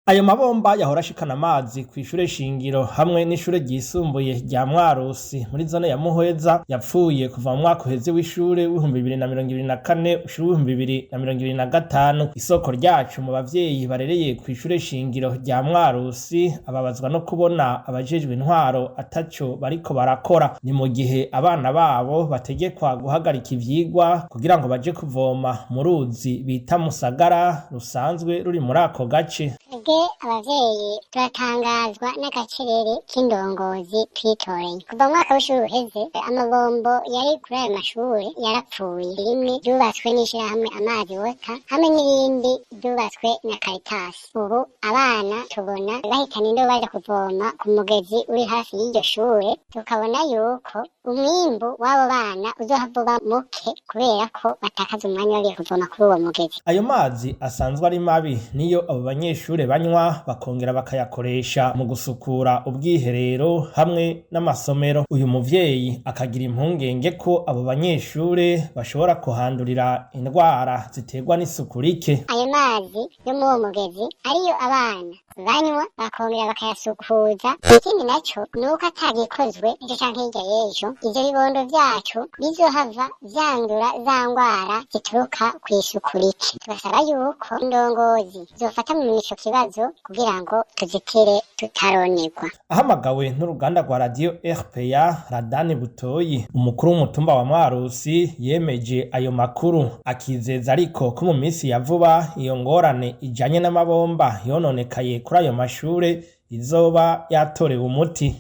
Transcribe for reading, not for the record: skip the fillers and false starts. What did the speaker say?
Ayo mabomba yahora ashikana amazi kw'ishure shingiro hamwe n'ishure ryisumbuye rya Mwarusi muri zone ya Muhweza yapfuye kuva mu mwaka uheze w'ishure w'2024 ushira 2025. Isoko ryacu mu bavyeyi barereye kw'ishure shingiro rya Mwarusi ababazwa no kubona abajejwe intwaro ataco bariko barakora, ni mu gihe abana babo bategekwa guhagarika ivyigwa kugira ngo baje kuvoma mu ruzi bita Musagara rusanzwe ruri muri ako gace. Twebwe abavyeyi turatangazwa n'agacerere k'indongozi twitoreye. Kuva mu mwaka w'ishure uheze, amabombo yari kuri ayo mashure yarapfuye. Rimwe ryubatswe n'ishirahamwe Amazi Water hamwe n'irindi ryubatswe na Caritas. Ubu abana tubona bahitana indobo baja kuvoma ku mugezi uri hafi y'iryo shure, tukabona yuko umwimbu w'abo bana uzohava uba muke kubera ko batakaza umwanya bagiye kuvoma kuri uwo mugezi. Ayo mazi asanzwe ari mabi niyo abo banyeshure banywa bakongera bakayakoresha mu gusukura ubwiherero hamwe n'amasomero. Uyu muvyeyi akagira impungenge ko abo banyeshure bashobora kuhandurira indwara ziterwa n'isuku rike. Ayo mazi yo muri uwo mugezi ariyo abana banywa bakongera bakayasukuza. Ikindi naco nuko atagikozwe ejo canke hirya y'ejo, ivyo bibondo vyacu bizohava vyandura za ngwara zituruka kw'isuku rike. Tugasaba yuko indongozi zofata mu minwe ico kibazo kugira ngo tuzitire tutaronerwa. Ahamagawe n'uruganda rwa radiyo RPA, Radani Butoyi, umukuru w'umutumba wa Mwarusi, yemeje ayo makuru, akizeza ariko ko mu minsi ya vuba iyo ngorane ijanye n'amabomba yononekaye kuri ayo mashure izoba yatorewe umuti.